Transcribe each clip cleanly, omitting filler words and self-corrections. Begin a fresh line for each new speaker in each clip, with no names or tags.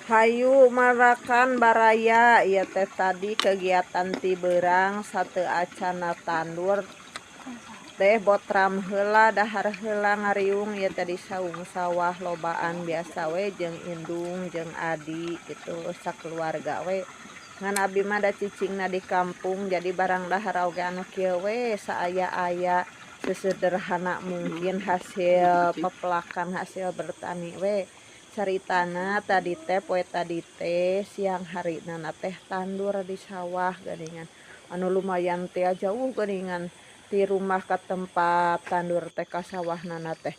Hayu marakan baraya, ieu teh tadi kegiatan ti beurang sateuacanna tandur teh botram heula, dahar heula, ngariung ieu teh di saung sawah lobaan biasa we jeung indung jeung adi gitu, sakeluarga we. Ngan abi mah da cicingna di kampung, jadi barang dahar oge anu kieu we, saaya-aya, sesederhana mungkin hasil pepelakan, hasil bertani we. Caritana tadi teh, poe tadi teh siang harina teh tandur di sawah geuningan, anu lumayan teh jauh geuningan ti rumah ka tempat tandur teh, ka sawahna teh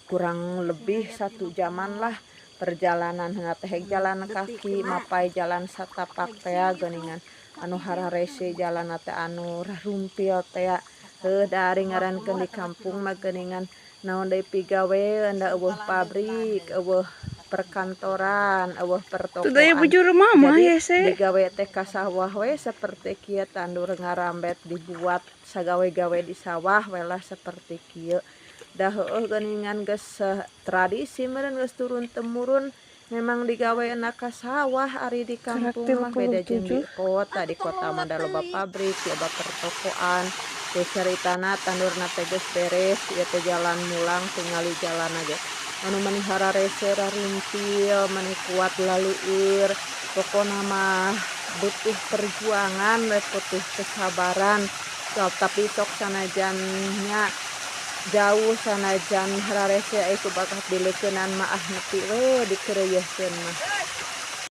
kurang lebih satu jaman lah perjalanan teh, jalan kaki mapay jalan satapak teh geuningan, anu hararese jalan teh, anu rarumpil teh. Heuh, da ari ngarankeun di kampung mah geuningan, naon deui pigaweun, da euweuh pabrik, euweuh perkantoran, euweuh
Tuh daya
pertokoan.
Bujur mama.
Jadi
ya se.
Digawe teh ka sawah we seperti kieu, tandur, ngarambet, dibuat sagawe-gawe di sawah we lah seperti kieu. Da heueuh geuningan, geus tradisi meureun, geus turun temurun memang digawena ka sawah ari di kampung mah, beda jeung di
37.
kota. Di kota mah da loba pabrik, loba pertokoan. Teu, caritana tandurna teh geus beres, ieu teh jalan mulang. Tingali jalanna ge anu mani hararese, rarumpil, mani kuat laleueur. Pokona mah butuh perjuangan we, butuh kesabaran. Tapi sok sanajan nya jauh, sanajan hararese, ai ku bakat dileukeunan mah, ah, nepi we dikeureuyeurkeun mah.